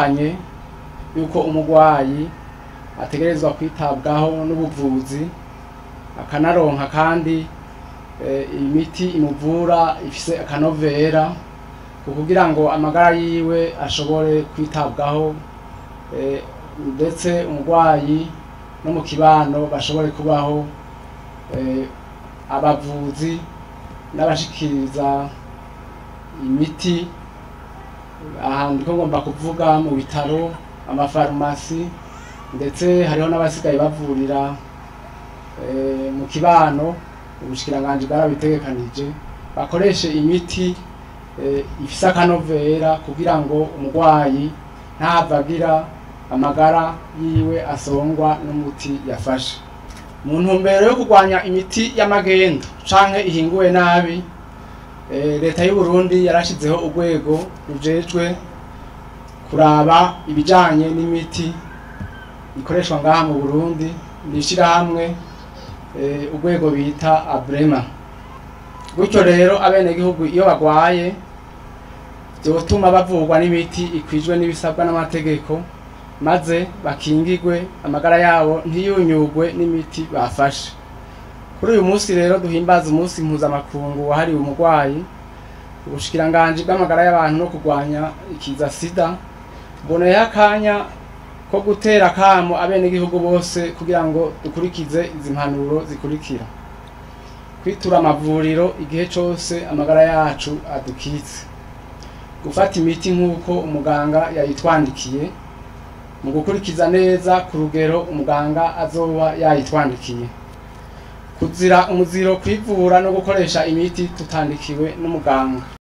Twibukanye yuko umugwayi ategerezwa kwitabwaho n'ubuvuzi, akanaronka kandi imiti imuvura ifise akanovera, kugira ngo amagara yiwe ashobore kwitabwaho, ndetse umugwayi no mu kibano bashobore kubaho. Abavuzi n'abashikiriza imiti, ahantu ko ngomba kuvuga mu bitaro, amafarumasi, ndetse hariho n'abasigaye bavurira mu kibano, ubushikiranganji bwarabitegekanije, bakoreshe imiti ifise akanovera kugira ngo umugwayi ntavagira amagara yiwe asongwa n'umuti yafashe. Mu ntumbero yo kurwanya imiti y'amagendo canke ihinguwe nabi, leta y'u Burundi yarashizeho urwego rujejwe kuraba ibijanye n'imiti ikoreshwa ngaha mu Burundi, n'ishirahamwe urwego bita Abrema. Gutyo rero abenegihugu iyo bagwaye vyotuma bavurwa n'imiti ikwijwe n'ibisabwa n'amategeko, maze bakingigwe amagara yabo ntiyunyugwe n'imiti bafashe. Kuri uyu munsi rero duhimbaza umunsi mpuzamakungu wahariwe umugwayi, ubushikiranganji bw'amagara y'abantu no kurwanya ikiza sida buboneyeho akanya ko gutera akamo abenegihugu bose kugira ngo dukurikize izi mpanuro zikurikira: kwitura amavuriro igihe cose amagara yacu adukitse, gufata imiti nk'uko umuganga yayitwandikiye, mu gukurikiza neza ku rugero umuganga azoba yayitwandikiye, kuzira umuziro kwivura no gukoresha imiti tutandikiwe n'umuganga.